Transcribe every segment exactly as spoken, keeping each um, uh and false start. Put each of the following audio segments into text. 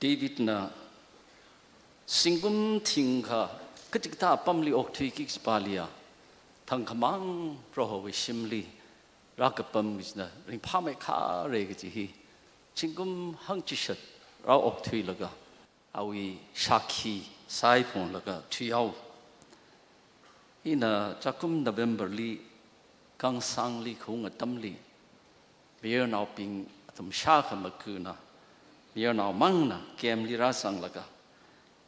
Davidna zingkum thingkha kachikathā apamli okthuiki kajipa leiya, thangkhamang Prohowui shimli rākapam kajina ringphāmeikharei kaji hi zingkum hangchishat rāokthuilaga awui shākhi saiphunglaga thuihaowa. Ina chākum November li Kangsangli khaung atamli, mayarnaobing athum shākha makuna, mayarnaomangna camp li rāzanglaga,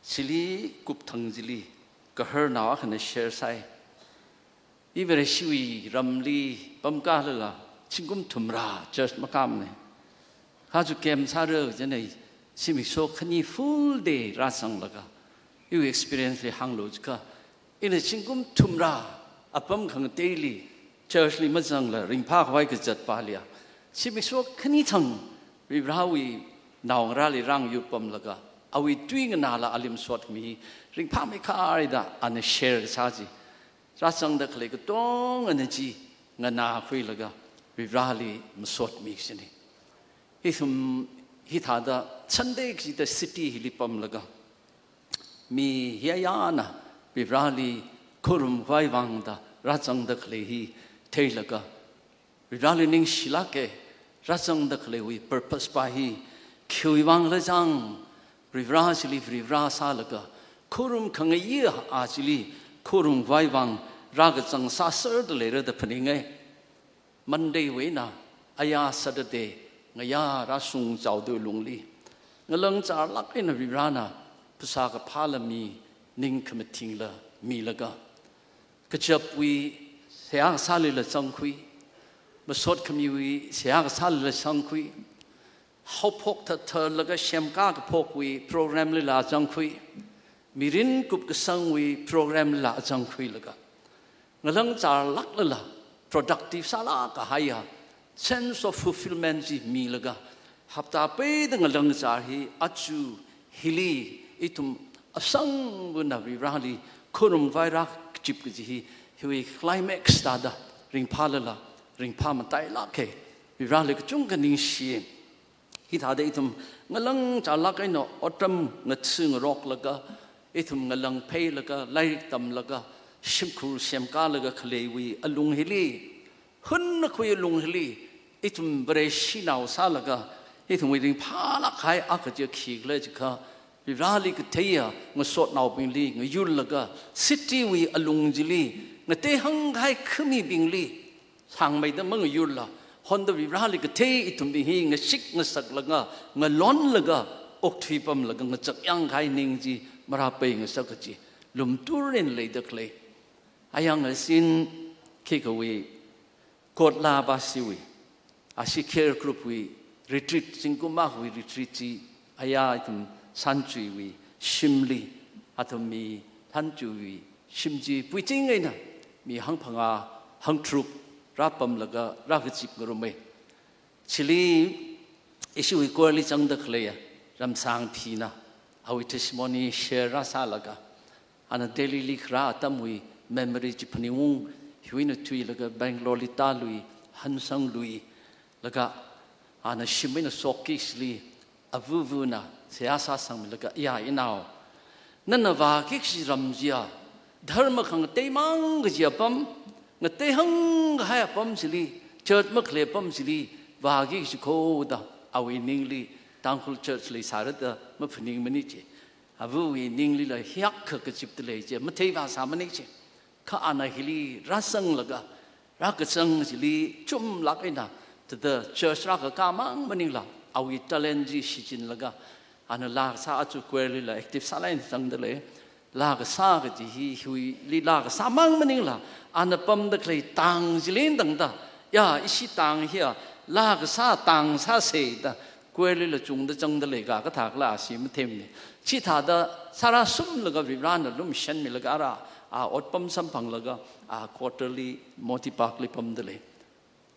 chili kupthang chili gaharnao akhana share sāi. I Vareshiwui ramli pamkālala zingkum thumrā church makāmana. Kha chu camp sāra kajina, zimiksho khani full day rāzanglaga, iwui experience li hānglu jiakha, ina zingkum thumrā apam khangateili church li mazangla ringphākhavai kazatpa leiya, zimiksho khani thang Varivarāwui naongarāli rāngayurpamlaga, awui tui nganāla ali masotmi hi ringphāmeikharei da ana share kasā chi, rāzangda khalei katongana chi nganākhuilaga Varivarāli masotmi kajina. Ithum hithāda Sunday kachida city hili pamlaga, mi hi ayāna Varivarāli khorumkhavai vang da rāzangda khalei hi theilaga, Varivarāli ningshilāka, rāzangda khaleiwui purpose pa hi khiwui vangla zang, Varivarā chili Varivarā sālaga, khorum khangayi a chili khorumkhavai vang rākazang sāserda leira da phaninga. Monday wui eina aya Saturday ngayā rāshungchaoda lungli, ngalangcharlāk eina Varivarāna phasā kaphāla mi, ning khamathingla milaga, kachapwui seihā kasālila zangkhui, masot khamiwui seihā kasālila zangkhui, haophok thathalaga semkā kaphokwui program lila zangkhui, mirin kupkasangwui program lila zangkhuilaga, ngalangcharlāklala productive sālāk kahaiya sense of fulfillment chi milaga, hapta peida ngalangchar hi aja hili ithum asangvana Varivarāli khorumkhavai rākazip kaji hi, hiwui climax thāda ringphālala ringphā matailāka. Varivarāli kachungkha ningshi. Hithāda ithum ngalangcharlāk eina otram ngatha ngaroklaga, ithum ngalangpheilaga, lairik tamlaga, shimkhur semkālaga khaleiwui alung hili, hunnakhui alung hili, ithum Vareshinao sālaga, ithumwui ringphālāk kahai akha chi khikhala jiakha, Varivarāli katheiya ngasotnaobingli ngayurlaga, city wui alung chili ngateihang kahai khamibingli sāngmeida mangayurla, honda Varivarāli kathei ithumbing hi ngashik ngasaklaga, ngalonlaga okthuipamlaga ngachak yangkahai ning chi marāpai ngasak kaji lumtur eina leida khalei. Ayang asin khikawui Kotla Basiwui, ashi care group wui retreat, zingkum akhawui retreat chi, aya ithum Sanchuiwui shimli, athum mi Sanchuiwui shim chi puiting eina mi hangphangā hangtharuk rāpamlaga rākazip ngarumma. Chili ishiwui choir li zangda khaleiya Ramsangphina, awui testimony share rāsālaga, ana Delhi li kharā atamwui memory chi phaningungwui eina thuilaga Bangalore li tālui, hansangluilaga, ana shim eina shokki kachili, avavana seihā sāsangmilaga, ya inao, nana vāki kachi ram chiya, dharma khangateimang kaji apam, ngateihang kahai apam chili, church makhalei apam chili vāki kachi kho da, awui ningli Tangkhul church leisāra da maphaningmana chi. Avawui ninglila hiyākha kazipda lei chi matheivāsāmana chi. Kha ana hili rāzanglaga, rākazang chili chumlāk eina, thāda church rākakā mang maningla, awui talent chi shichinlaga, ana laa kasā aja choir lila active sālāk eina zangda lei. Laa kasā kaji hi, hiwuili laa kasā mang maningla, ana pamda khalei tang chili tangda, ya, ishi tang hiya laa kasā tang sāsa da, choir lila chungda zangda lei, kha kathākhala ashi matheimana. Chithāda sārāsumlaga Varivarāna lumashanmilaga ara, a otpam samphanglaga, a quarterly Moti Park li pamda lei.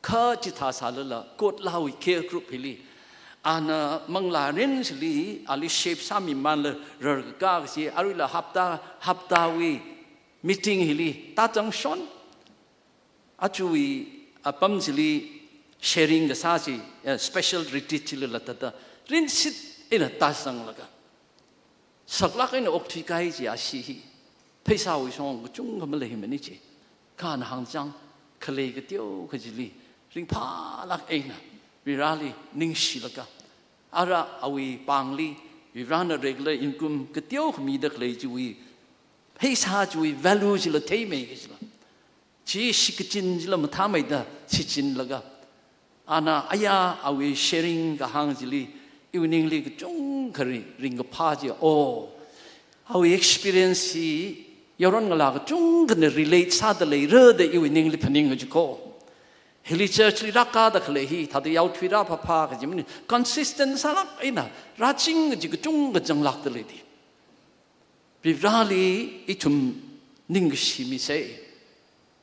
Kha chithā sālala, Kotlawui care group hili, ana manglā rin chili, ali shape sāmimanla rarkakā kachi, aruila hapta, haptawui meeting hili tāzangshon. Ajawui apam chili sharing kasā chi, eh, special retreat chilila thāda, rinshit eina tāzanglaga, saklāk eina okthui kahai chi ashi hi, pheisāwui shong kachungkha maleimana chi. Kha ana hāngchāng, khalei kateokha chili ringphālāk eina Varivarāli ningshilaga, ara awui pāngli Varivarāna regular income kateokha mida khalei chiwui, pheisā chiwui value chila theimei kachila, chi shitkachin chila mathāmeida shichinlaga, ana aya awui sharing kahāng chili iwui ningli kachungkha ri-, ringkaphā chi, oh, awui experience hi yaron ngalā kachungkhana relate sāda leira da iwui ningli phaning kaji ko. Hili church li rākāda khalei hi thāda yaothui rāphāphā kaji maningmana, consistent sālāk eina rāching kaji kachungkha zanglākda lei di. Varivarāli ithum ningkashi misei.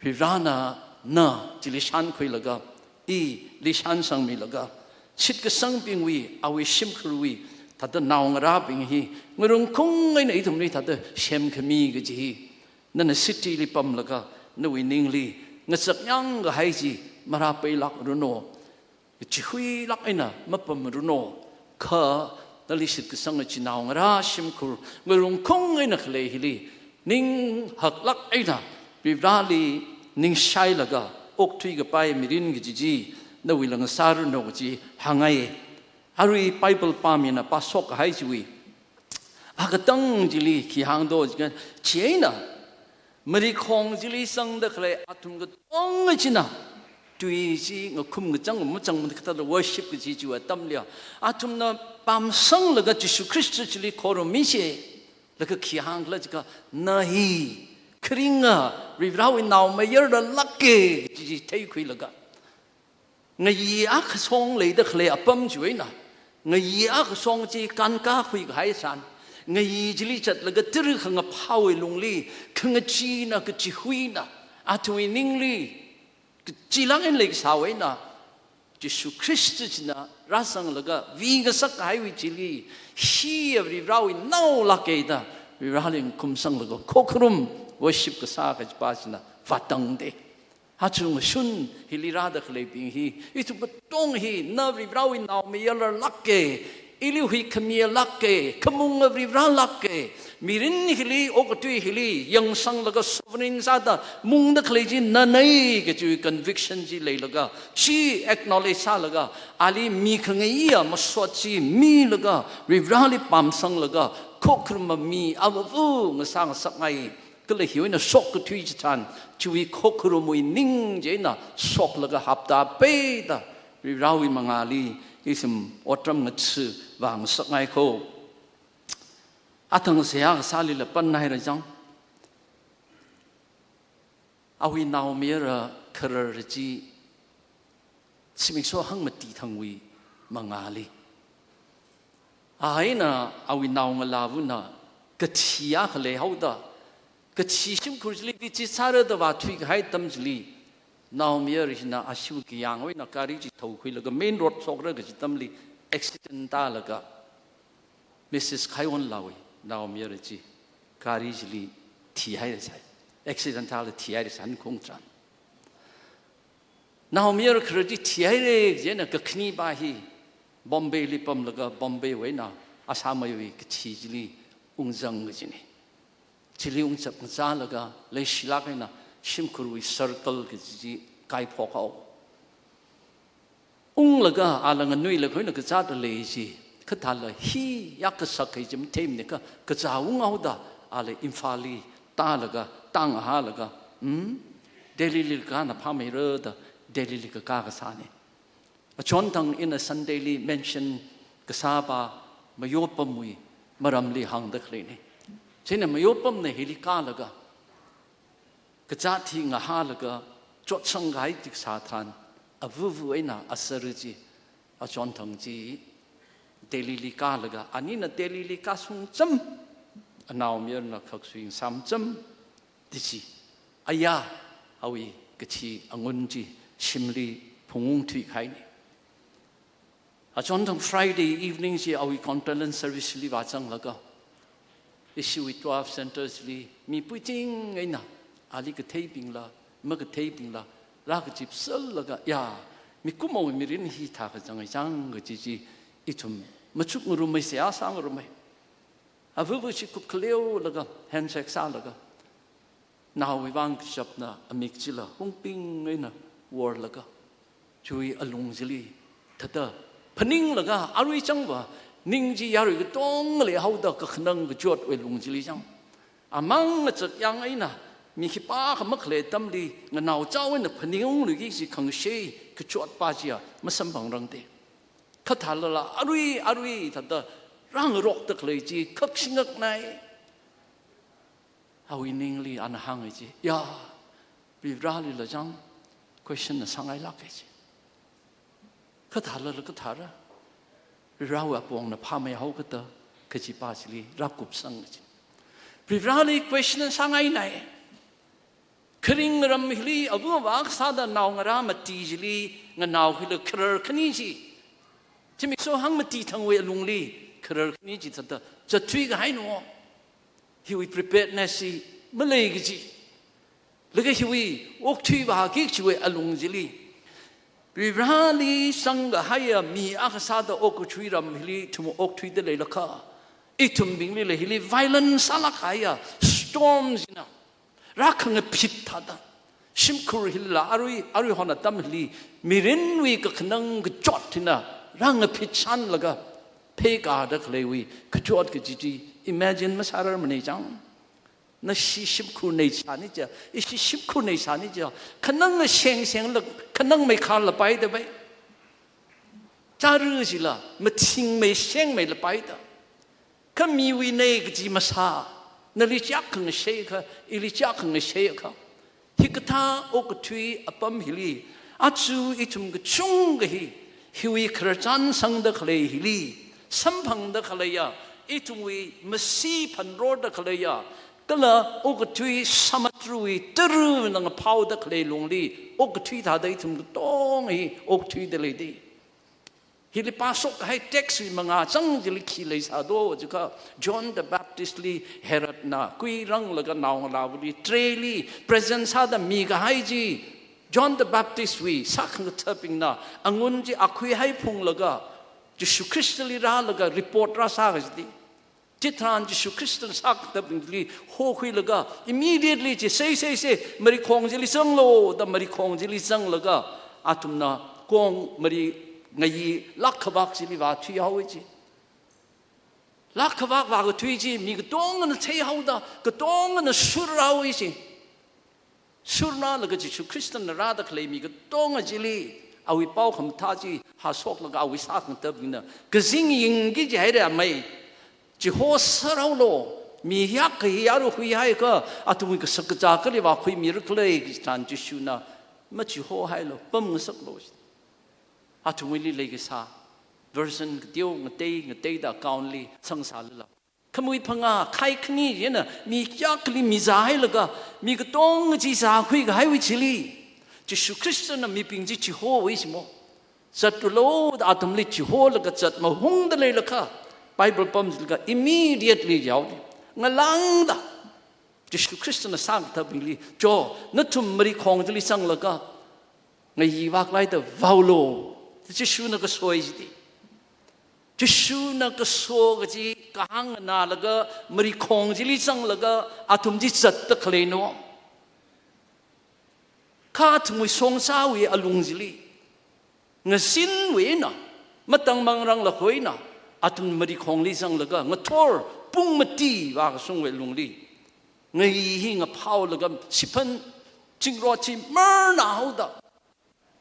Varivarāna na chili shānkhuilaga, ili shānsangmilaga, shitkasangbingwui, awui shimkhurwui thāda naongarābing hi ngarungkhung eina ithumli thāda semkhami kaji hi, nana city li pamlaga nawui ningli ngachak yangkahai chi marāpailākranu. Kachihuilāk eina mapamranu, kha nali shitkasanga chinaongarā shimkhur ngarungkhung eina khalei hili ninghaklāk eina Varivarāli ningshailaga okthui kapai mirin kaji chi nawuila ngasāranu kaji hāngngai. Arui Bible pāmina pāshok kahai chiwui akatang chili khi hāngdo jiakha, chieina marikhong chili zangda khalei athum katonga china tui chi ngakhum kachang machang kathāda worship kaji chiwui atamli athumna pamsanglaga Jishu Khrista chili khorummi chi. Laga khi hāngkhala jiakha, na hi kharinga Varivarāwui naomayaralāka kaji chi theikhuilaga, ngayi akha shong leida khalei apam chiwui eina, ngayi akha shong chi kānkakhui kahai san, ngayi chili zatlaga tara khangaphāwui lungli khangachee eina kachihui eina athumwui ningli kachilāk eina leikasāwui eina, Jishu Khrista china rāzanglaga vingasak kahaiwui chili, hi Varivarāwui naolāka da Varivarāli ngakhumsanglaga khokharum worship kasā kajipa china vātangda, aja ngashun hili rāda khaleibing hi, ithum katonga hi na Varivarāwui naomayaralāka, ili huikhamialāka, khamunga Varivarālāka, mirin hili, okathui hili yangsanglaga sovereign sāda mungda khalei chi nana kaji conviction chi leilaga, chi acknowledge sālaga, ali mikhangaiya masot chi milaga, Varivarāli pamsanglaga khokharuma mi avāva ngasā ngasakngai. Kala hiwui eina shok kathui chitharan, chiwui khokharumwui ning chieina shoklaga hapta peida Varivarāwui mangāli ithum otram ngathā vāngasakngai ko. Athang seihā kasālila panhaira chang. Awui naomayara kharar chi zimiksho hangmati thangwui mangāli, a eina awui naongalāvana kathi akha leihaoda, kathi shimkhur chili visit sāra da vāthui kahai atam chili, naomayara hina ashiwui kayāngwui eina gari chi thaokhuilaga main road shokra kaji atamli accident tālaga, Missus Khaiwonlawui naomayara chi gari chili thihaira sai. Accident tāla thihaira sai, khong tharan. Naomayara kharar chi thihaira jina kakhanipa hi Bombay li pamlaga Bombay wui eina Assam wui kathi chili ungzang kajina. Chili ungzak ngazalaga leishilāk eina shimkhurwui circle kaji chi kaiphok haowa. Unglaga ala nganuilaga khuina kazāt lei chi, kathāla hi yākkasak kahai chi matheimana kha, kazā unghaoda ala Imphalli tālaga, tāngahālaga, hmm? Delhili kāna phāmeira da Delhili kakā kasāna. Achonthang ina Sundayli mention kasāpa Mayopamwui maramli hāngda khaleina. Chieina Mayopamna hili kālaga, kazāt hi ngahālaga, chotsang kahai tik sā tharan, avāva eina asar chi, Achonthang chi Delhili kālaga, anina Delhili kāshungcham, anaomayarana khaksui ngasāmcham, da chi, aya, awui kathi angun chi shimli phungungthui kahaina. Achonthang Friday evening chi awui condolence service li vāzanglaga, ishiwui twelve centers li mi puiting eina, ali katheibingla, makatheibingla, rākazipserlaga, ya, mikumowui mirin hi thākazang chang kaji chi ithum Machuk ngarumei, seihā sāngarumei. Avava chi kupkhaleolaga, handshake sālaga, naowui vang kachapna amik chila hungping eina worlaga, chiwui alung chili thāda phaninglaga, arui changva ning chi yarui katonga leihaoda kakhanang kachotwui lung chili chang. Amang ngazak yang eina, mi khipākha makhalei atamli, nganao chao eina phaningungluiki kaji khangashei kachotpa chiya masamphangrangte. Kha thālala arui, arui thāda rāngarokda khalei chi khakshingaknai. Awui ningli ana hānga chi, ya, Varivarālila chang question na sāngailāka chi. Kha thālala kha thāra, Varivarāwui apongna phāmeihao kata kajipa chili rākupsanga chi. Varivarāli question sāngainai. Kharing ram hili ava avā kasāda naongarā mati chili, nganao hila kharar khani chi, zimiksho hangmati thangwui alungli kharar khani chi thāda zatthui kahaina. Hiwui preparedness chi malei kaji. Laga hiwui okthui vāki kajiwui alung chili, Varivarāli sangkahaiya mi akha sāda okathui ram hili ithum okthuida leilakha, ithumbinglila hili violence sālāk kahaiya storm china rākhangaphit thāda, shimkhur hilila arui, arui hon atam hili mirinwui kakhanang kachot hina rāngaphit shanlaga pheikada khaleiwui kachot kaji chi imagine masārarmana chang. Nashi shimkhur neisāni chiya, ishi shimkhur neisāni chiya, khanang shengshengla, khanang meikhar lapaida bai. Chara chila mathingmei shengmei lapaida. Kha miwui nei kaji masā, nali chiyākha ngasheikha, ili chiyākha ngasheikha. Hikathā okathui apam hili, aja ithum kachungkha hi, hiwui khararchan sangda khalei hili samphangda khaleiya, ithumwui masi phanrorda khaleiya, kala okathui samudrawui tarana ngaphaoda khalei lungli okathui thāda ithum katonga hi okthuida leida. Hili pāshok kahai text wui mangā chang chili khi leisā do jiakha, John the Baptist li Herod na kuiranglaga naongalāvali treli present sāda mikahai chi, John the Baptist wui sākhangathabingna angun chi akhui haiphunglaga Jishu Khristali rālaga report rāsā kaji chi. Chitharan Jishu Khristana sākhangathabingli hokhuilaga immediately chi, "Sei, sei, sei, marikhong chili zanglu," da marikhong chili zanglaga athumna kong mari ngayi lakkhavak chili vāthuihaowa chi. Lakkhavak vākathui chi mi katongana theihaoda, katongana surrāhaowa chi. Surnālaga Jishu Khristana rāda khalei mi katonga chili awui pao khamathā chi hāshoklaga awui sākhangathabingna kazing yingki jihaira mei. Chihoserhaolu, mi hiyākha hi yaru huihaiakha athumwui kashak kazā kali vākhuimirakhala kaji tharan Jishuna machihohailu, pamngasaklu. Athumwuili leikasā version kateo ngatei ngateida account li sangsālala, khamui phangā khai khani china mi kayākhali mizāhailaga, mi katonga chi zākhui kahaiwui chili Jishu Khristana mibing chi chihowa chi mo. Zatlu da athumli chiholaga zat mahungda leilakha, Bible pam chili kha immediately yaoli, ngalāngda Jishu Khristana sākhangathabingli, "Cho, nathum marikhong chili zanglaga ngayi vāklaida vāolu," Jishuna kasoi chiti. Jishuna kaso kaji kahāng nganālaga marikhong chili zanglaga athum chi zatda khaleina. Kha athumwui songsāwui alung chili, ngazinwui eina, matang mangrang lakhoi eina, athum marikhongli zanglaga ngathor pung mati vākashungwui lungli, ngayi hi ngaphaolaga siphan zingrot chi marnā haoda,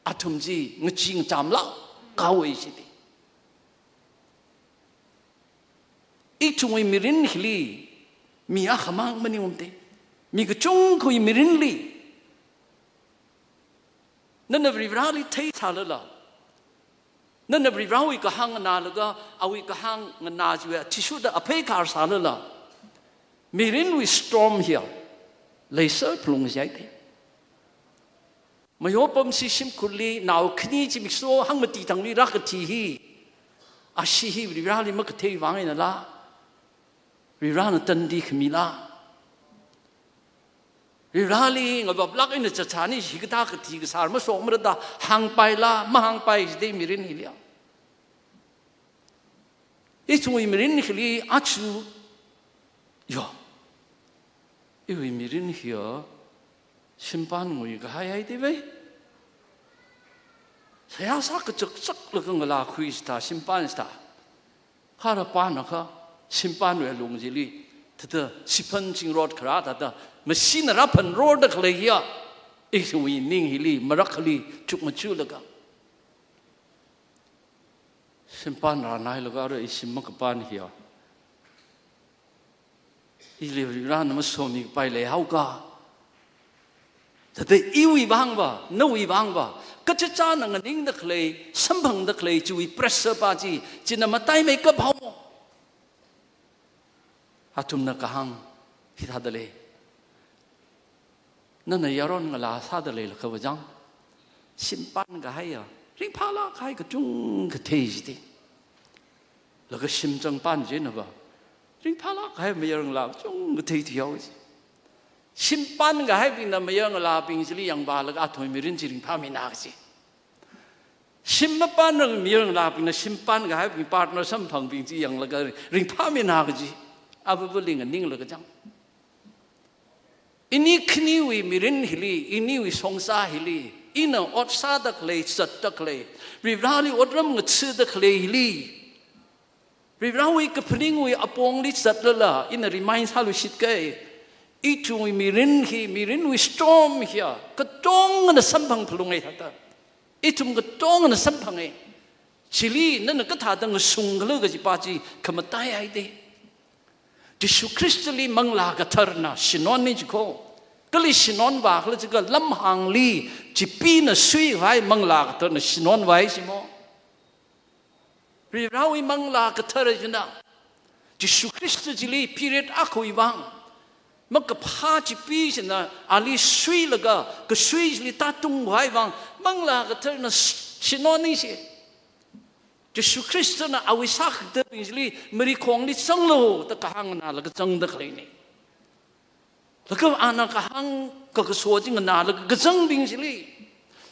athum chi ngachee ngachamlāk kahaowa chiti. Ithumwui mirin hili mi akhamang maningumate. Mi kachungkhawui mirinli, nana Varivarāli theisālala, nana Varivarāwui kahāng nganālaga, awui kahāng nganā chiwui athishurda apheikar sālala, mirinwui storm hiya leiser phalung jihaite. Mayo pamshi shimkhurli nao khani zimiksho hangmati thangli rākathi hi, ashi hi Varivarāli makathei vang einala, Varivarāna tandi khamila, Varivarāli ngavaplāk eina zatsani hikathā kathi kasār mashokmara da hāngpaila, mahāngpai jite mirin hiliya. Ithumwui mirin hili aja, yo, iwui mirin hiya shimpān ngui kahai haida vai. Seihā sā kachakchak laga ngalā khui sāda, shimpān sāda. Kha rāpānakha, shimpānwui alung chili, thāda siphan chingrot kharā thāda, machine na rāphanrorda khalei hiya, ithumwui ning hili, marak hili, chukmajalaga. Shimpān rānailaga arui shim makapān hiya, ili Varivarana masomi kapai leihaoka. Thāda iwui vangva, nawui vangva, kachichāna nganingda khalei, samphangda khalei, chiwui pressure pa chi, china mataimeikap haomo. Athumna kahāng hithāda lei. Nana yaron ngalā sāda leilakha vāzang, shimpān kahaiya ringphālāk kahai kachungkha thei jiti. Laga shim changpān jinava, ringphālāk kahai mayar ngalā kachungkha thei thihao ji. Shimpān kahaibingna mayar ngalābing chili yangvālaga athumwui mirin chi ringphāmina kaji. Shim mapānrang mayar ngalābingna shimpān kahaibing partner samphangbing chi yanglaga ringphāmina kaji. Avāvali nganinglaga chang. Ini khaniwui mirin hili, iniwui songsā hili, ina ot sāda khalei, zatda khalei, Varivarali otram ngathada khalei hili, Varivarawui kaphaningwui apongli zatlala, ina remind sāluishit kai. Ithumwui mirin hi, mirinwui storm hiya, katongana samphang phalungai thāda. Ithum katongana samphangai. Chili nana kathāda ngasungkhala kajipa chi khamatai haida. Jishu Khristali Manglā Katharana shinonmi jiko. Kali shinon vākhala jiakha lamhāngli, Chipeena suivai Manglā Katharana shinon vāi jimo. Varivarawui Manglā Kathara china, Jishu Khrista chili period akhawui vang, makaphā Chipee china ali suilaga, kasui chili tātungvai vang, Manglā Katharana s-, shinonmi ji. Jishu Khristana awui sākhangathabing chili marikhongli zanglu da kahāng nganālaga zangda khaleina. Laga ana kahāng kakaso chi nganālaga kazangbing chili,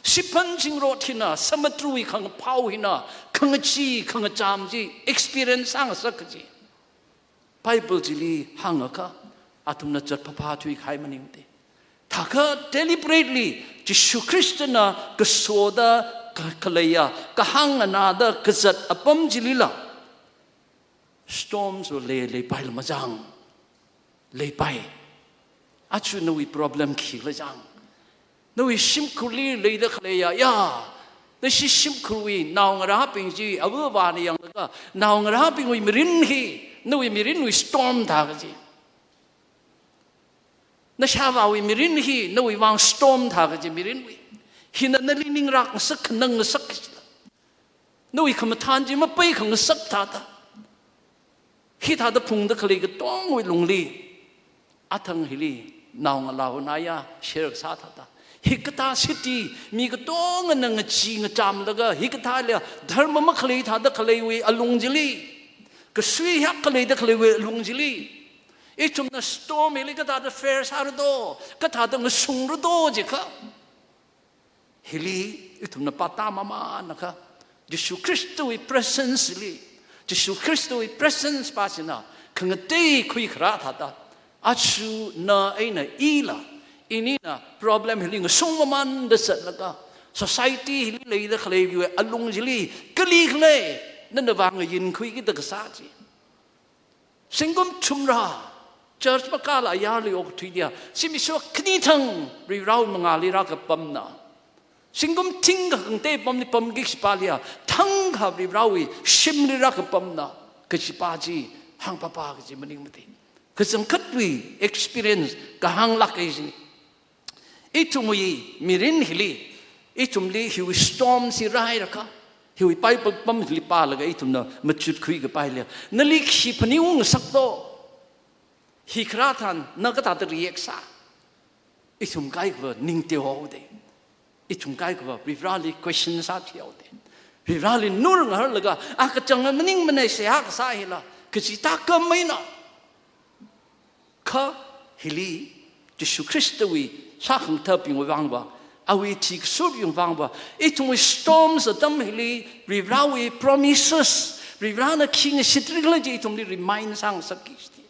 siphan chingrot hina, samudrawui khangaphao hina, khangachee, khangacham chi experience sāngasak kaji. Bible chili hāngakha, athumna zat phapha thuikahai maningmana. Thākha deliberately, Jishu Khristana kasoda ka-, khaleiya, kahāng nganāda kazat apam chilila, storms va lei, leipaila mazang. Leipai. Aja nawui problem khikhala zang. Nawui shimkhurli leida khaleiya, ya. Nashi shimkhurwui naongarābing chi, avāvana yanglaga, naongarābingwui mirin hi, nawui mirinwui storm thā kaji. Nashāvāwui mirin hi, nawui vang storm thā kaji mirinwui. Hina nali ningrak ngasak, khanang ngasak kajila. Nawui khamathān chi mapai khangasak thāda. Hithāda phungda khalei katongwui lungli, athang hili, naongalāva naya, share sā thāda. Hikathā city, mi katongana ngachee ngachamlaga, hikathā leidharma makhalei thāda khaleiwui alung chili, kasui hak khaleida khaleiwui alung chili, ithumna storm hili kathāda face sāra do, kathāda ngasungra do jiakha, hili ithumna pātāmamanakha, Jishu Khristawui presence li, Jishu Khristawui presence pa china khangatei khuikharā thāda, aja na eina ila, inina problem hili ngasungmamanda zatlaga, society hili leida khaleiwui alung chili, kali khalei, nana vang ngayinkhuikida kasā chi. Zingkum thumrā, church makāla ayarli okathui dia, zimiksho khani thang Varivarawui mangāli rākapamna. Zingkum thingkha khangatei apamli pamki kajipa leiya, thangkha Varivarawui shimli rākapamna, kajipa chi hāngpapa kaji maningmana. Kachangkhatwui experience kahānglāk eina. Ithumwui mirin hili, ithumli hiwui storm chi rāhairakha, hiwui Bible pam hili pālaga ithumna machutkhui kapai leiya, nali khi phaningung ngasak do? Hikharā tharan na kathāda react sā? Ithum kaikhava ningteo haoda. Ithum kaikhava Varivarali question sāthui haoda. Varivarali nur ngaharlaga, a kachang maningmana seihā kasā hila, kaji tākam eina. Kha hili, Jishu Khristawui sākhangathabingwui vangva, awui thikashurwui vangva, ithumwui storms atam hili, Varivarawui promises, Varivarana khi ngashitrik khala chi ithumli remind sāngasakki kaji.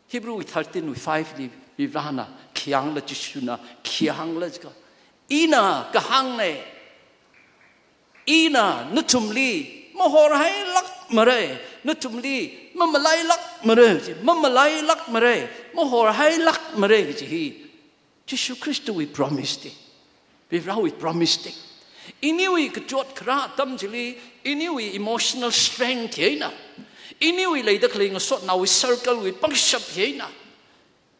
Hebrew thirteen wui five li Varivarana khi hāngla, Jishuna khi hāngla jiakha, ina kahāngna, ina nathumli mahorhailākmara, nathumli mamalailākmara, mamalailākmara, mahorhailākmara kaji hi Jishu Khristawui promise te. Varivarawui promise te. Iniwui kachot kharā atam chili, iniwui emotional strength hi eina, iniwui leida khalei ngasotnaowui circle wui pangshap hi eina,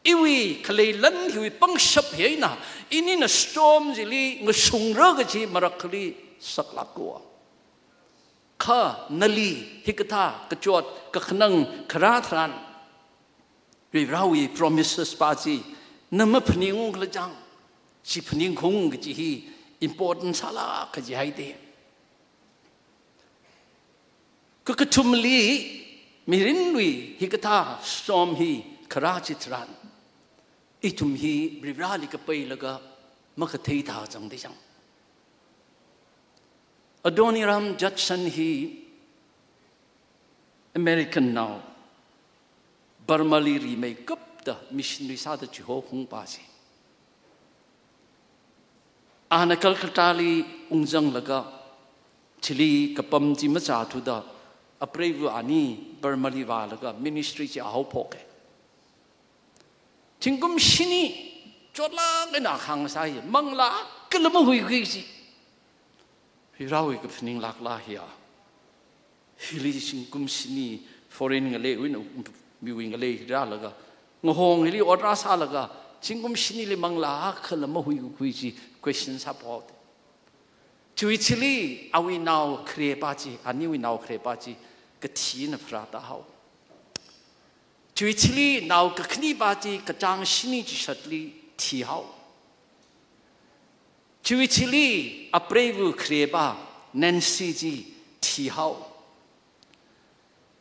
iwui khalei lan hiwui pangshap hi eina, inina storm chili ngashungra kaji marakhali saklāka. Kha nali hikathā kachot kakhanang kharā tharan, Varivarawui promises pa chi na maphaningung khala chang, chi phaningkhaung kaji hi important sālāk kaji haite. Kakathumli, mirinwui hikathā storm hi kharā chitharan, ithum hi Varivarali kapailaga makathei thāchangda chang. Adoniram Judson hi American nao, Burma li rimeikapta missionary sāda chihokhungpa chi. Ana Calcutta li ungzanglaga, chili kapam chi machāthuda, apreiva ani Burma li vālaga ministry chi ahao phoke. Zingkum shini chotlāk eina khāngsai, manglā kala mahuikhui chi. Varivarawui kaphaninglākla hiya. Hili zingkum shini foreign ngalei wui, miwui ngalei rālaga, ngahong hili order sālaga, zingkum shinili manglā kala mahuikhui chi question sāphote. Chiwui thili awui nao khareba chi, aniwui nao khareba chi, kathina pharātahao. Chiwui thili nao kakhanipa chi kachāng shini chishatli thihao. Chiwui thili apreiva khareba Nancy chi thihao.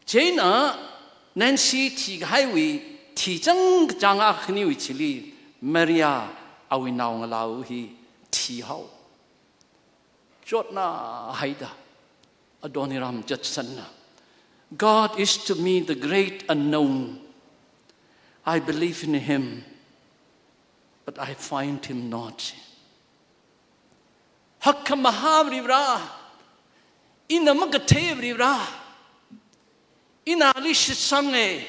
Chieina Nancy thikahaiwui thichang kachāng akhaniwui thili Maria awui naongalāva hi thihao. Chotnahaida Adoniram Judson na, "God is to me the great unknown. I believe in him, but I find him not." Hakkhamahā Varivara, ina makathei Varivara, ina ali shitsanga,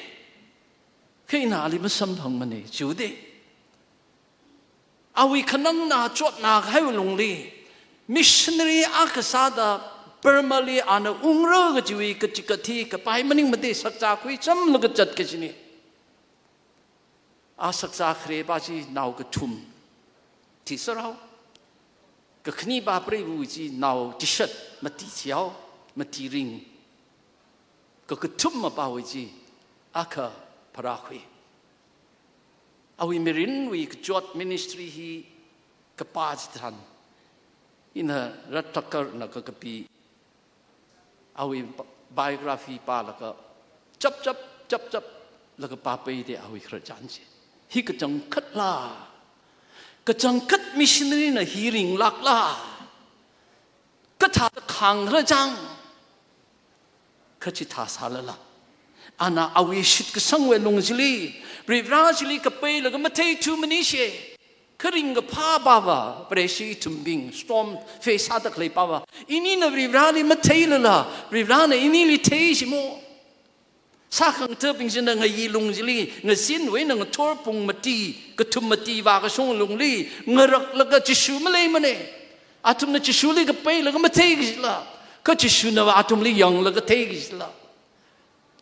kha ina ali masamphangmana, chiude. Awui khanangna chotnakahai lungli, missionary akha sāda Burma li ana ungra kajiwui kachikathi kapai maningmada sakzā khuichamlaga zat kajina. A sakzā khareba chi nao kathum thiserhao. Kakhanipa preiva chi nao chishat mati chihao, mati ring. Kakathumapawui chi akha pharākhui. Awui mirinwui kachot ministry hi kapā chitharan, ina Rudd Tucker na kakapi awui biography pālaga chapchap chapchap laga pāpaida awui khararchan chi. Hi kachangkhatla, kachangkhat missionary na hi ringlākla, kathāda khāngkhala chang, kha chithā sālala, ana awui shitkasangwui lung chili, Varivara chili kapailaga matheithu manishe. Kharing kaphāpava, Vareshi ithumbing storm face sāda khaleipava, inina Varivarali matheilala, Varivarana inili thei shimo. Sākhangathabing china ngayi lung chili, ngazinwui eina ngathor pung mati, kathum mati vākashung lungli ngaraklaga Jishu maleimana. Athumna Jishuli kapailaga mathei kajila, kha Jishunava athumli yanglaga thei kajila.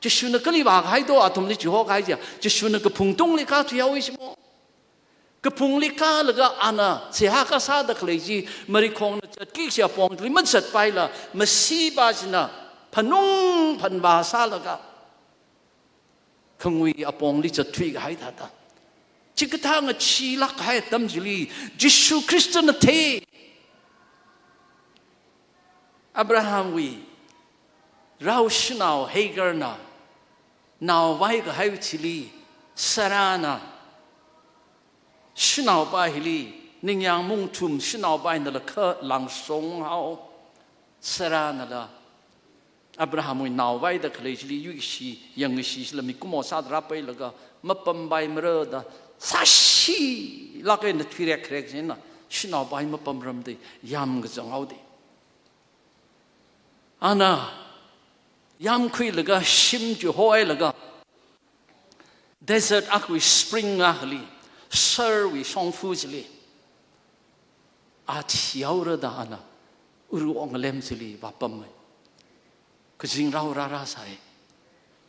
Jishuna kali vākahai do athumli chihokahai chiya, Jishuna kaphung tungli kāthuihaowa shimo. Kaphungli kālaga ana seihā kasāda khalei chi, marikhongna zatki kaji apongli mazatpaila, masipa china phanung phanvā sālaga khangui apongli zatthuikahai thāda. Chikathā ngacheelākkahai atam chili, Jishu Khristana thei. Abrahamwui rao shanao Hagarna nao vaikahai chili, Sarahna shanaopa hili ningyāng mungthum shanaopa eina lakha langshonghao. Sarahnala Abrahamwui naovaida khalei chili yuishi, yangshi shila mikumo sāda rāpailaga mapampai mara da sāshilāk eina thuirek kharek china shanaopai mapamram da yamkazang haoda. Ana yamkhuilaga shim chi hoilaga desert akhawui spring akhali, sharwui shongfa chili a thihaora da ana uru ongalem chili vāpammi. Kazingrao rārāsai.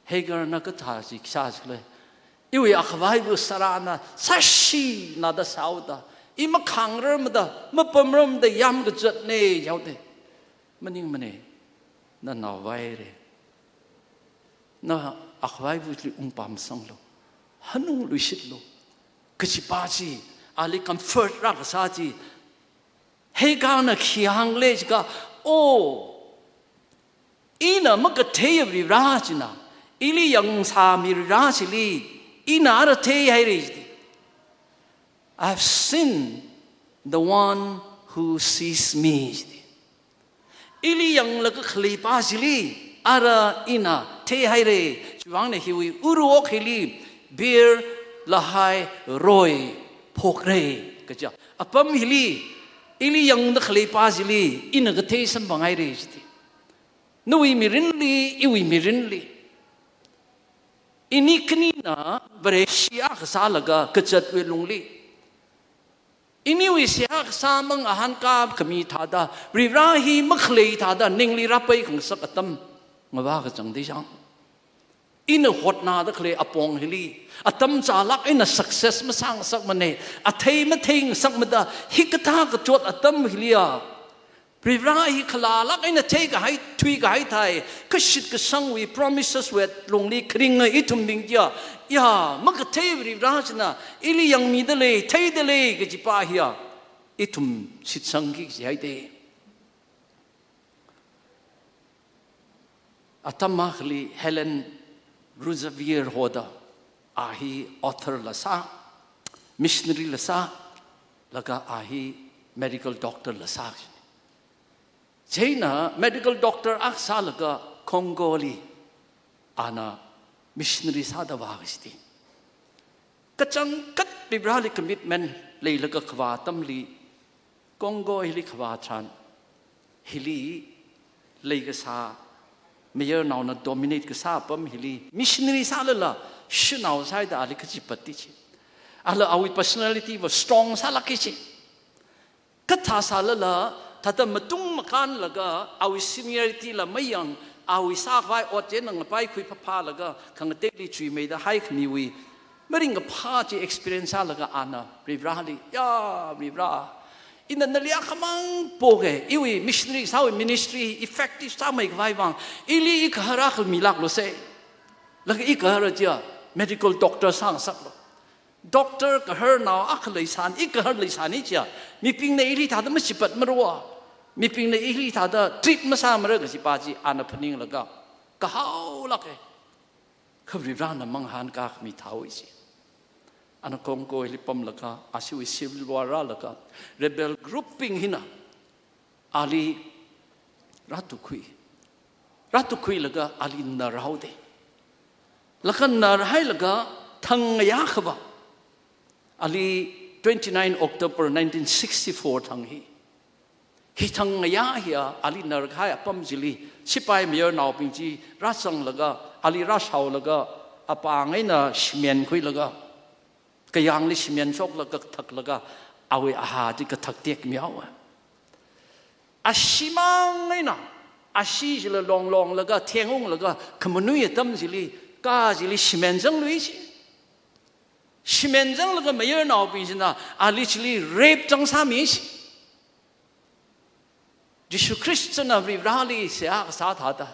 Hagarna kathā chi kashā chili, iwui akhavaiva Sarahna sāshina da sāhaoda, i makhangarar mada, mapamram da yamkazatna jihaoda. Maningmana, na naovai haira. Na akhavaiva chili ungpamsanglu. Hanungluishitlu. Kajipa chi, ali comfort rākasā chi. Hagarna khi hāngle jiakha, oh, ina makathei Varivara china, ili yangsāmi Varivara chili, ina ara theihaira jida. "I've seen the one who sees me," jida. Ili yanglaga khaleipa chili, ara ina theihaira, chiwuivang eina hiwui uru ok hili, Beer Lahai Roi phokra, kaja. Apam hili, ili yangda khaleipa chili, ina kathei samphanghaira jida. Nawui mirinli, iwui mirinli. Ini khanina Vareshi akha sālaga kazatwui lungli, iniwui seihā kasā mang ahānkā khami thāda, Varivara hi makhalei thāda ningli rāpai khangasak atam ngavā kachang dei chang. Ina hotnada khalei apong hili, atam chālāk eina success masāngasakmana, athei matheingasakmada, hikathā kachot atam hiliya, Varivara hi khalālāk eina theikahai, thuikahai thai, kashitkasangwui promises wui lungli kharinga ithumbing chiya, ya, makathei Varivara china, ili yangmida lei, theida lei, kajipa hiya, ithum shitsangki kajihaida. Atam akhali Helen Roseveare hoda, a hi author la sā, missionary la sā, laga a hi medical doctor la sā. Chieina medical doctor akha sālaga Congo li ana missionary sāda vā kajida. Kachangkhat Varivarali commitment leilaga kavā atamli Congo hili kavā tharan, hili leikasā, mayarnaona dominate kasā apam hili, missionary sālala, shanao sāhaida ali kachipatki chi. Ala awui personality va strong sālākki chi. Kathā sālala, thāda matung makānlaga, awui seniority la mayang, awui sākhavai ot china ngapaikhui phaphālaga, khangateili chuimeida haikhamiwui maringkaphā chi experience sālaga ana Varivarali, ya, Varivara, ina nali akhamang poke, iwui missionary sāwui ministry effective sāmeikhavai vang, ili igahara khamilāklu se. Laga igahara chiya medical doctor sāngasaklu. Doctor gaharnao akha leisāni, igahar leisāni chiya, mibingna ili thāda machipatmara, mibingna ili thāda treat masāmara kajipa chi ana phaninglaga, kahaolāke. Kha Varivarana mangahānkā khami thāhaowa chi. Ana Congo hili pamlaga, ashiwui civil war rālaga, rebel group bing hina ali rātukkhui. Rātukkhuilaga ali narhaoda. Laga narhailaga thang ngayā akhava, ali twenty-nine October nineteen sixty-four thang hi. Hi thang ngayā hiya ali narkahai apam chili, sipai mayarnaobing chi rāzanglaga, ali rāshaolaga, apāng eina shimān khuilaga, kayāngli shimān shoklaga kathaklaga, awui ahā chi kathak tekmihaowa. Ashimang eina, ashi chila longlonglaga, thengunglaga, khamanui atam chili, kā chili shimān zanglui chi. Shimān zanglaga mayarnaobing china ali chili rape zangsāmi chi. Jishu Khristana Varivarali seihā kasā thāda,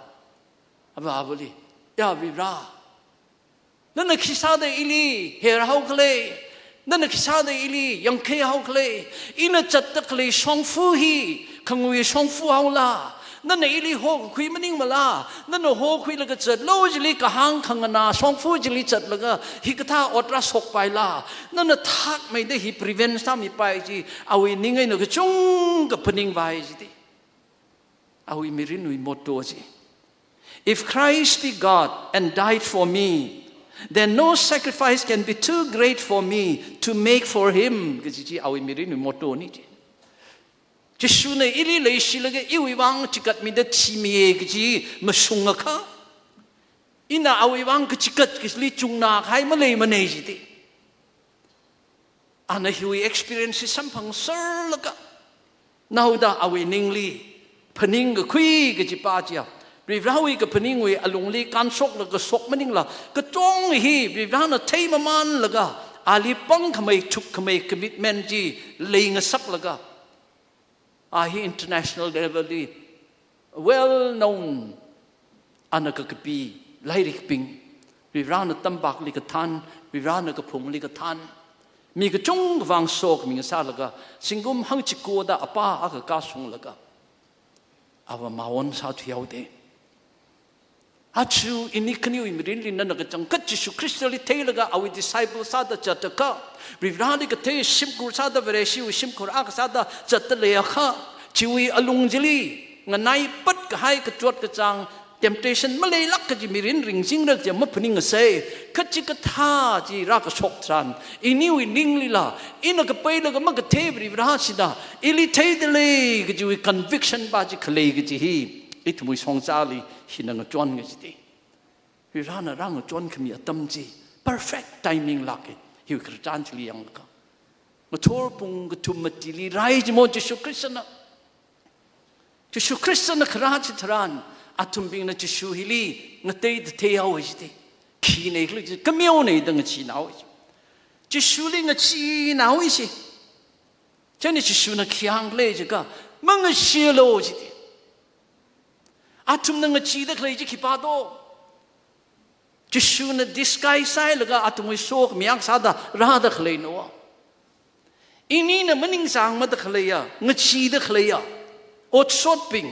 Avāvali, ya Varivara, nana khisāda ili herhaokhala, nana khisāda ili yangkheihaokhala, ina zatda khalei shongfa hi khangui shongfa haola, nana ili hokakhui maningmala, nana hokhuilaga zatlu chili kahāng khanganā shongfa chili zatlaga, hikathā ot rāshokpaila, nana thakmeida hi prevent sāmipai chi, awui ning eina kachungkha phaningvai jida. Awui mirinwui motto chi. "If Christ be God and died for me, then no sacrifice can be too great for me to make for him," kaji chi awui mirinwui motto na chi. Jishuna ili leishilaga iwui vang chikatmida thimiya kaji mashungakha, ina awui vang kachikat kachili chungna kahai maleimana jida. Ana hiwui experience hi samphangserlaga, naoda awui ningli phaningkakhui kajipa chiya, Varivarāwui kaphaningwui alungli kānshoklaga shok maningla, katonga hi Varivarāna theimamanlaga, ali pangkhamei thukkhamei commitment chi leingasaklaga, a hi international level li well known, ana kakapi lairikbing, Varivarāna tampakli kathān, Varivarāna kaphungli kathān, mi kachungkha vang sokhami ngasālaga, zingkum hangchikoda apā akha kashunglaga, ava maon sāthuihaoda. Aja ini khaniwui mirinli nana kachangkhat Jishu Khristali theilaga awui disciple sāda zatakha, Varivarāli kathei shimkhur sāda, Vareshiwui shimkhur akha sāda zatta leiakha, chiwui alung chili nganaipat kahai kachot kachāng, temptation maleilāk kaji mirin ringzingra kaji maphaningngasei. Kachikathā chi rākashok tharan, iniwui ninglila, ina kapailaga makathei Varivarā china ili theidalei kajiwui conviction pa chi khalei kaji hi ithumwui shongzali hina ngachon kajida. Varivarāna rāngachonkhami atam chi perfect timing lāka. Hiwui khararchan chili yanglaga, ngathor pung kathum matili rai jimo Jishu Khristana. Jishu Khristana kharā chitharan, athumbingna Jishu hili ngateida theihaowa jida. Khina khala chi, kameona da ngachinaowa ji. Jishuli ngachinaowa ji. Chieina Jishuna khi hāngkhala jiakha, mangashilu jida. Athumna ngachida khalei chi khipā do? Jishuna disguise sāhailaga athumwui sokhami akha sāda rāda khaleina. Inina maningsangmada khaleiya, ngachida khaleiya, otshotbing,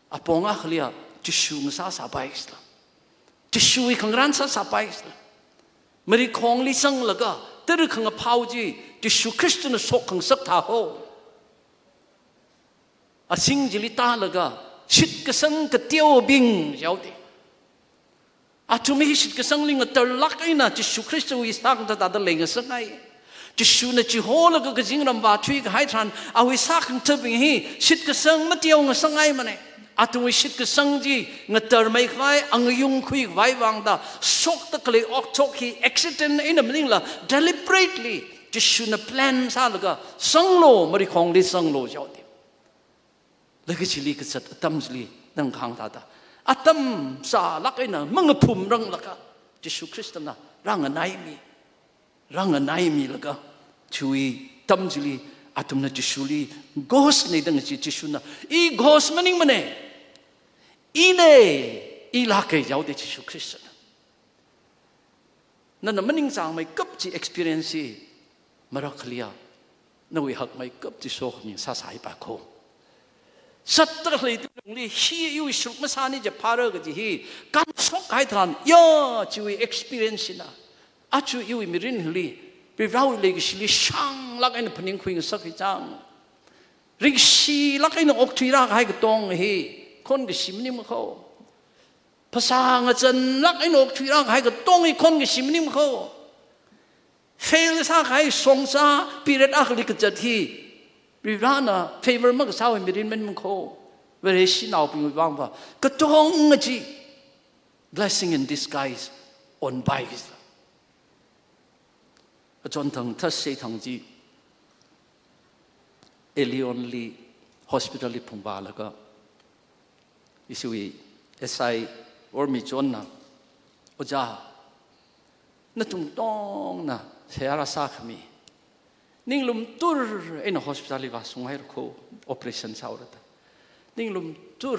apong akhaliya Jishu ngasā sāpaisila, Jishuwui khangarān sā sāpaisila, marikhongli zanglaga tara khangaphao chi Jishu Khristana shok khangasak thāho. Azing chili tālaga shitkasang kateobing jihaoda. Athum hi shitkasangli ngatarlāk eina Jishu Khristawui sākhangatha thāda leingasakngai. Jishuna chiholaga kazingram vāthui kahai tharan, awui sākhangathabing hi shitkasang mateo ngasakngaimana. Athumwui shitkasang chi ngatarmei khavai, angayung khui khavai vangda shokda khalei okathuik hi accident eina maningla deliberately Jishuna plan sālaga zanglu, marikhongli zanglu jihaoda. Laga chili kazat atam chili nana kahāng thāda, atam sālāk eina mangaphumranglakha, Jishu Khristana rānganaimi, rānganaimilaga, chiwui atam chili athumna Jishuli ghost na da ngachi, Jishuna, "I ghost maningmana, ina, ilāka," jihaoda Jishu Khristana. Nana maningsangmeikap chi experience hi, marakhaliya nawui hakmeikap chi sokhami sāsāhaipa kho. Zatda khalei tungli hi iwui sharuk masāni jiphāra kaji hi kānshok kahai tharan, ya, chiwui experience hina aja iwui mirin hili, Varivarawui leikashili shānglāk eina phaningkhui ngasak hi chang. Ringshilāk eina okthuirā kahai katonga hi khon kashi maningma kho. Phasā ngazanlāk eina okthuirā kahai katonga hi khon kashi maningma kho. Fail sākahai shongza period akhali kazat hi Varivarana favor makasāwui mirin maningma kho. Vareshinaobingwui vangva katonga chi blessing in disguise onpai kajila. Achonthang Thursday thang chi Elion li hospital li phungvālaga, ishiwui S I Ormichonna, "Ojā, nathum katongna seihā rāsākhami, ninglum tur eina hospital li vāshunghaira kho, operation sāhaora da. Ninglum tur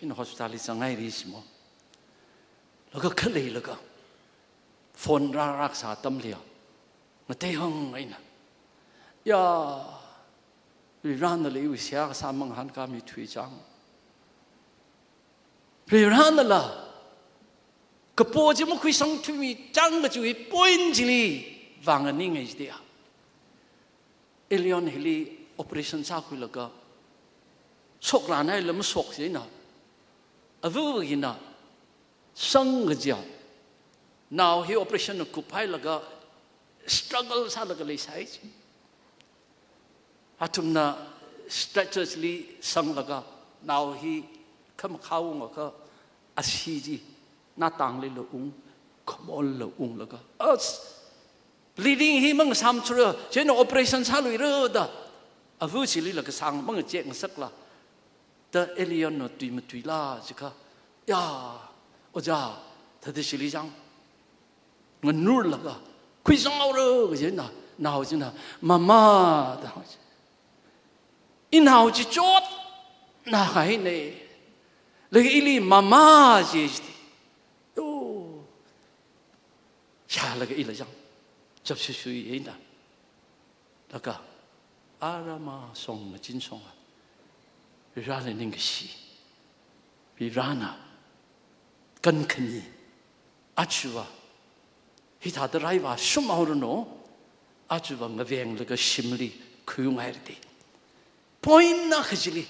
eina hospital li zanghaira," jimo. Laga khaleilaga phone rāra kasā atamliya, ngateihang eina, "Ya, Varivaranala iwui seihā kasā mangahānkāmi thuichang. Varivaranala kapo chi makhuisangthuimi chang kajiwui point chili vānganinga," jiya. Elion hili operation sākhuilaga, shokranhaila mashok chieina, Avawui hina, sang kajiya, nao hi operation na kuphailaga, struggle sālaga leisai chi. Athumna stretchers li sanglaga, nao hi khamakhaungakha, asi chi, natanglila ung, khamorla unglaga, as, bleeding hi mangasāmthura, chieina operation sāluira da, ava chilila kasāng mangachek ngasakla, da Elion no tui matuila jiakha, ya, ojā, thada chili chang, nganurlaga, khuizanghaora kajina, nao china, mama, da hāng chi. Inao chi chotna kahaina, laga ili mama chi chiti. Oh, shālaga ila chang, chapshishui eina. Laga, arama song machin songa, Varivarali ningkashi, Varivarana kankhami, ajava, hithāda rai vāshunghaoranu, ajava ngavenglaga shimli khuiunghairati. Point na kachili,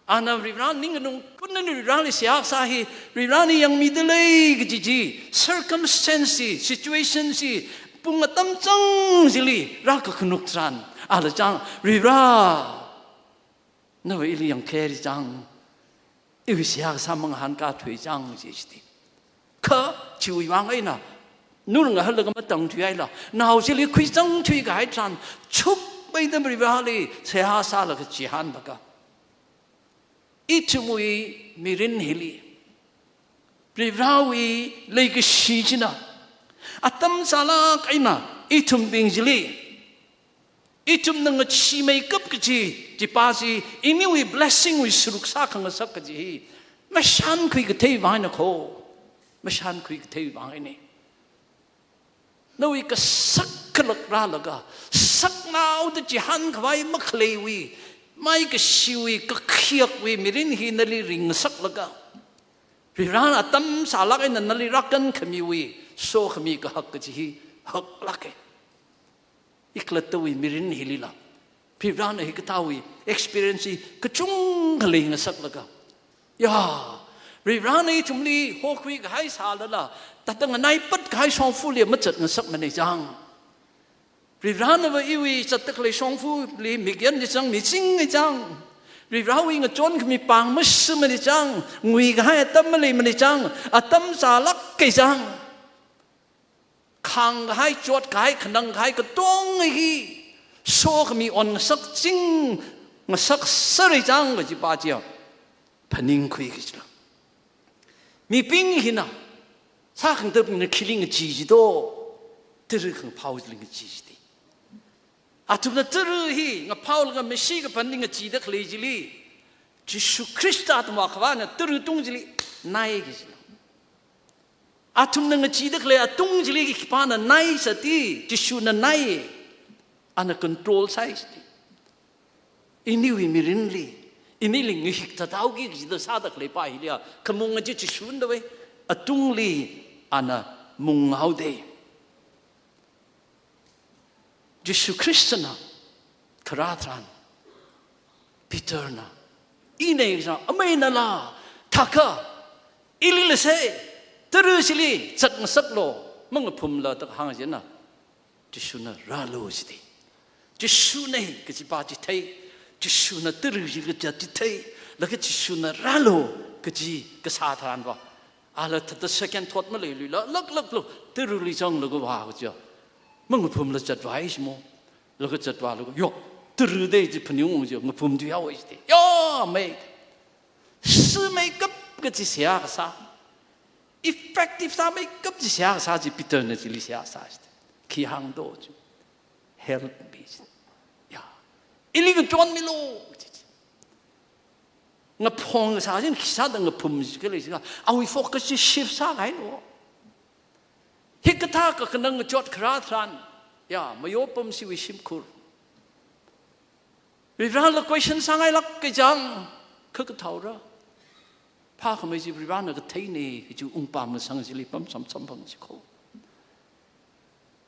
ana Varivara ning nganungkun eina Varivarali seihā kasā hi, Varivarana yangmidalei kaji chi, circumstance chi, situation chi, pung atam chang chili rākakhanuk tharan, ala chang, Varivara, nava ili yangkhairi chang, iwui seihā kasā mangahānkathui chang chi chiti. Kha, chiwui vang eina, nur ngahalaga matangthuihaila, nao chili khuizangthui kahai tharan, chukmeida Varivarali seihā sālaga chihānlaga, ithumwui mirin hili, Varivarawui leikashi china, atam sālāk eina, ithumbing chili, ithumna ngacheemeikap kaji, chipa chi, iniwui blessing wui sāruk sākhangasak kaji hi, mashānkhui kathei vang eina kho, mashānkhui kathei vang eina. Nawui kasak khalak rālaga, saknaoda chihānkhavai makhaleiwui, maikashiwui, kakhayakwui mirin hi nali ringngasaklaga, Varivarana atam sālāk eina nali rākankhamiwui, sokhami kahak kaji hi haklāka. Ikhalattawui mirin hilila, Varivarana hikathāwui experience hi kachungkha leingasaklaga, ya, Varivarana ithumli hokhui kahai sālala, tata nganaipat kahai shongfali mazat ngasakmana chang. Varivaranava iwui zatda khalei shongfali migyan ni chang, michinga chang. Varivarawui ngachonkhami pāng masāmana chang, ngui kahai atam maleimana chang, atam sālāka chang. Khāng kahai, chot kahai, khanang kahai katonga hi, sokhami onngasak ching, ngasakserra chang kajipa chiya, phaningkhui kajila. Mibing hina, sākhangathabingna khili ngachee jido, tara khangaphao chili ngachee jida. Athumna tara hi ngaphaolaga mashee kaphanli ngacheeda khalei chili, Jishu Khrista athumwui Akhavana tara tung chili nai kajila. Athumna ngacheeda khalei atung chili khipāna naisāti, Jishuna nai, ana control sāi sāti. Iniwui mirinli, inili ngahikthathaoki kajida sāda khaleipa hiliya, khamung chi Jishuna dawei, atungli ana munghaoda. Jishu Khristana kharā tharan, Peterna, ina kachang, amei nala, thākha, ilila sei, tara chili zatngasaklu, mangaphumla da hāng china, Jishuna rālu jida. Jishuna kajipa chithei, Jishuna tara chili kazat chithei, laga Jishuna rālu kaji kasā tharanva, ala thāda second thought maleiluila, laklaklu, tarali zanglaga vā kaja. Mangaphumla zatvai shimo. Laga zatvālaga, yo, tara da chi phaningung chi, ngaphum thuihaowa jida. Yo, mei. Sāmeikap kaji seihā kasā, effective sāmeikap kaji seihā kasā chi Peterna chili seihā sā jida. Khi hāngdo chi. Help me chi. Ya. Ili ngachonmilu chi chi. Ngaphong kasā china khisāda ngaphum chi khalei chila, awui focus chi shift sākahaina. Hikathā kakhanang ngachot kharā tharan, ya, mayopam chiwui shimkhur, Varivarala question sāngailāka chang, kha kathāora. Phākhamei chi Varivarana katheina kaji ungpam ngasang chili pamsam samphang chi kho.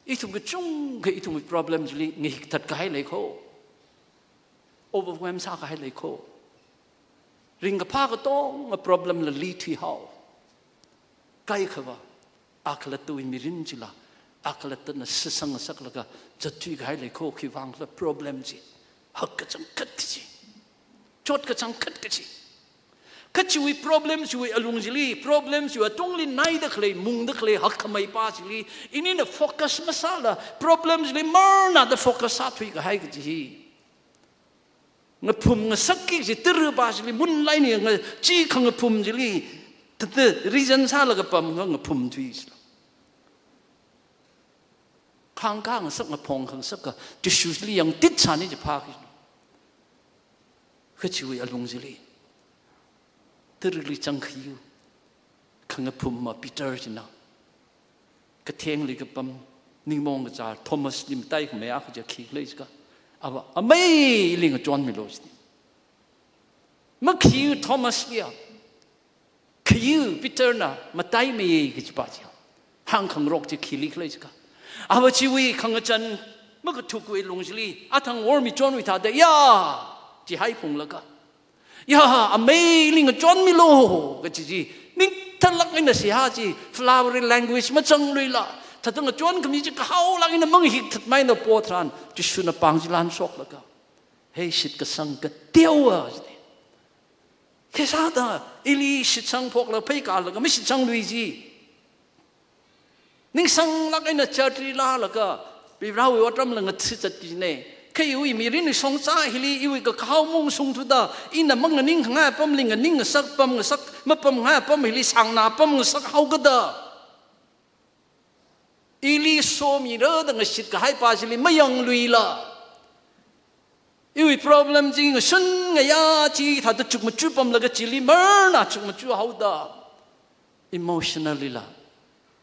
Ithum kachungkha ithumwui problem chili ngahikthat kahai lei kho. Overwhelm sākahai lei kho. Ringkaphā katonga problemla lithuihao. Kaikhava, akhalattawui mirin chila, akhalattana shitsang ngasaklaga zatthui kahai lei kho, khiwuivang khala problem chi hakkachangkhat chi, chotkachangkhat kachi. Kha chiwui problem chiwui alung chili, problem chiwui atungli naida khalei, mungda khalei hakkhamei pa chili, inina focus masāla, problem chili marnada focus sāthui kahai kaji hi. Ngaphum ngasakki kaji tara pa chili, moonlight ni nga chi khangaphum chili, thāda reason sālaga pam nga ngaphum thui chila. Khangkā ngasak, ngaphong khangasak ka, Jishu chili yangtit sāni kaji phāki. Kha chiwui alung chili, tarali zangkhayu, khangaphum ma Peter china, kathengli kapam, ningmaong kachar Thomasli mataikhamei akha chi khi khalei jiakha, ava, "Amei, ili ngachonmilu," chini. Makhiyu Thomasli a, khayu Peterna mataimeiya kaji pa chi, hāngkhangarok chi khili khalei jiakha, ava chiwui khangachān makathukwui lung chili, athang wormi chonwui thāda, "Ya," chi haiphunglaga, "Ya, amei, ili ngachonmilu," kaji chi, ningthalak eina seihā chi, flowery language mazangluila, thāda ngachonkhami chi kahaolak eina mangahikthatmei eina potharan, Jishuna pāng chi lanshoklaga, "Hei shitkasang kateowa," chini. Khisāda ili shitsangphokla pheikalaga mashitsanglui chi. Ningsanglak eina churchli lālaga, Varivarawui otramla ngathazat kajina. Kha iwui mirin shongza hili iwui kakahao mung shungthuda, ina manganingkhangai apamli nganing ngasak, pam ngasak mapamngai apam hili sāngna pam ngasak haokada, ili somira da ngashit kahai pa chili mayangluila, iwui problem chi ngashun ngayā chi thāda chukmachu pamlaga chili marna chukmachu haoda, emotionally la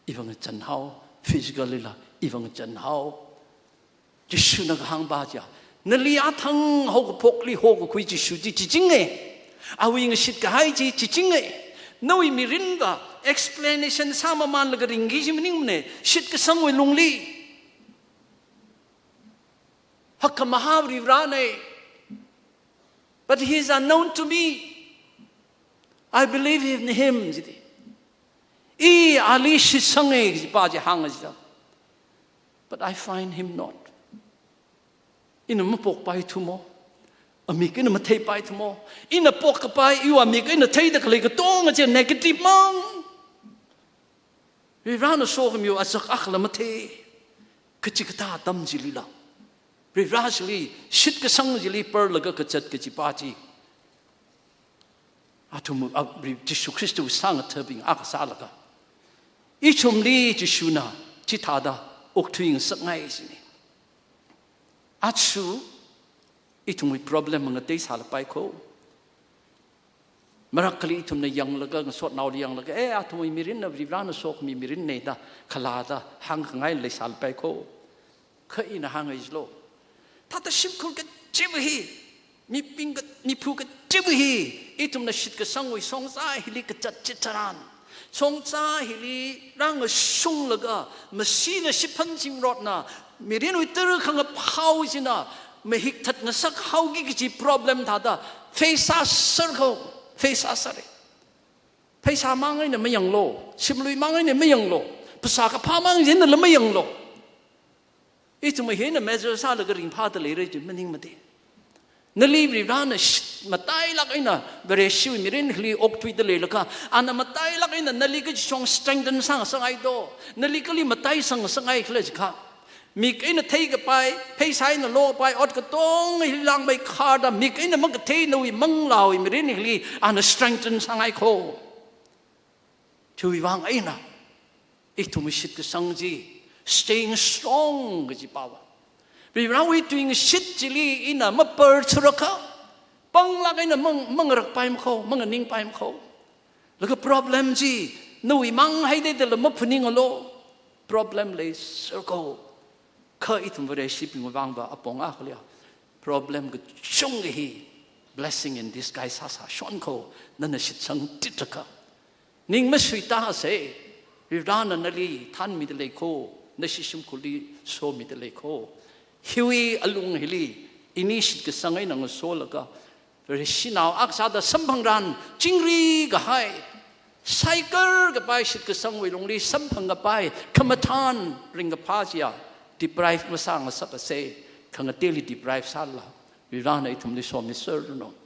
iva ngachān hao, physically la iva ngachān hao. Jishuna kahāng pa chiya, nali athang haokaphokli hokakhui Jishu chi chichinga. Awui ngashit kahai chi chichinga. Nawui mirinva explanation sāmamanlaga ringki kaji maningmana, shitkasangwui lungli. Hakkhamahā Varivarana. But he is unknown to me. I believe in him, jida. I ali shitsanga kaji pa chi hānga jida. But I find him not. Ina mapokpaithu mo, amik eina matheipaithu mo, ina pokkapai, iwui amik eina theida khalei katonga chi negative mang. Varivarana sokhamiwui azak akhala mathei. Kachikathā atam chilila, Varivara chili, shitkasang chili parlaga kazat kaji pa chi, athum, a, Jishu Khristawui sāngathabing akha sālaga, ithumli Jishuna chithāda okthui ngasakngai jina. Aja ithumwui problem ngatei sālapai kho. Marakhali ithumna yanglaga, ngasotnaoli yanglaga, eh, athumwui mirinna Varivarana sokhami mirinna da khalada hāngkhangai leisālapai kho. Kha ina hāngngai jilo, thāda shimkhur kachiva hi, mibing ka, miphu kachiva hi, ithumna shitkasangwui shongza hili kazat chitharan, shongza hili rāngashunglaga, mashina shiphan zingrotna, mirinwui tara khangaphao china mahikthat ngasak haoki kaji problem thāda face sāser kho, face sāsera. Pheisā mang eina mayanglu, shimlui mang eina mayanglu, phasā kaphā mang einala mayanglu. Ithum hina measure sālaga ringphāda leira chi maningmana. Nali Varivarana shit, matailak eina Vareshiwui mirin hili okthuida leilakha, ana matailak eina nali kachishong strengthen sāngasakngai do, nali kali mataisang ngasakngai khala jiakha, mik eina theikapai, pheisā eina lopai, ot katonga hili langmeikharda, mik eina makathei nawui manglāwui mirin hili ana strengthen sāngai kho. Chiwuivang eina ithumwui shitkasang chi, staying strong kaji pava, Varivarawui tuingashit chili ina maparthurakha, panglāk eina mang, mangarakpai makho, manganingpai makho. Laga problem chi nawui mang haida dala maphaningalu, problem leiser kho. Kha ithum Vareshibingwui vangva apong akhaliya, problem kachungkha hi blessing in disguise sāsā shon kho, nana shitsang titrakha. Ning masuitāsa, Varivarana nali thanmida lei kho, nashi shimkhurli somida lei kho. Hiwui alung hili, ini shitkasang eina ngasolaga, Vareshinao akha sāda samphangran, chingri kahai, saikar kapai shitkasangwui lungli samphang kapai, khamathān ringkaphā chiya deprive masāngasakase, khangateili deprive sālala, Varena ithumli somiserranu.